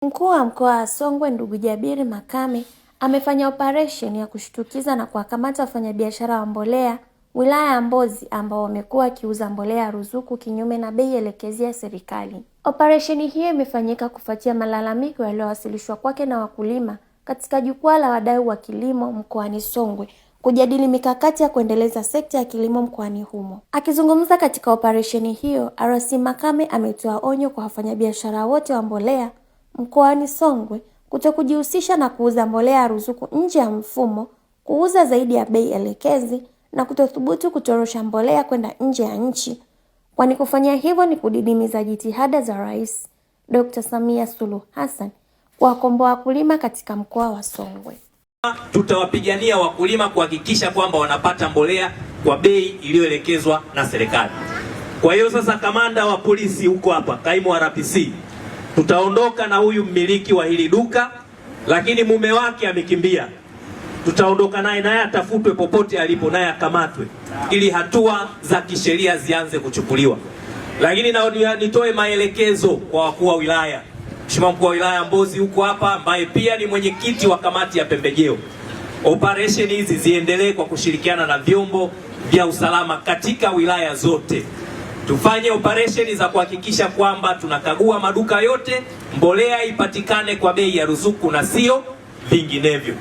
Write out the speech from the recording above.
Mkuu wa Mkoa wa Songwe Ndugu Jabiri Makame amefanya operesheni ya kushtukiza na kuwakamata wafanyabiashara wa mbolea wilaya ya Mbozi ambao wamekuwa wakiuza mbolea ya ruzuku kinyume na bei elekezi ya serikali. Operesheni hiyo imefanyika kufuatia malalamiko yaliyowasilishwa kwake na wakulima katika jukwaa la wadau wa kilimo mkoani Songwe kujadili mikakati ya kuendeleza sekta ya kilimo mkoani humo. Akizungumza katika operesheni hiyo, RC Makame ametoa onyo kwa wafanyabiashara wote wa mbolea mkoani Songwe kutokujihusisha na kuuza mbolea ya ruzuku nje ya mfumo, kuuza zaidi ya bei elekezi na kutothubutu kutorosha mbolea kwenda nje ya nchi, kwani kufanya hivyo ni kudidimiza jitihada za Rais Dr. Samia Suluhu Hassan kuwakomboa wakulima katika mkoa wa Songwe. Tutawapigania wakulima kuhakikisha kwamba wanapata mbolea kwa bei iliyoelekezwa na serikali. Kwa hiyo sasa, kamanda wa polisi huko hapa, kaimu wa RPC, tutaondoka na huyu mmiliki wa hili duka, lakini mume wake amekimbia. Tutaondoka naye, naye atafutwe popote alipo, naye akamatwe ili hatua za kisheria zianze kuchukuliwa. Lakini na nitoe maelekezo kwa wakuu wa wilaya. Mheshimiwa mkuu wa wilaya Mbozi huko hapa, ambaye pia ni mwenyekiti wa kamati ya pembejeo, operesheni hizi ziendelee kwa kushirikiana na vyombo vya usalama katika wilaya zote. Tufanye operesheni za kuhakikisha kwamba tunakagua maduka yote, mbolea ipatikane kwa bei ya ruzuku na sio vinginevyo.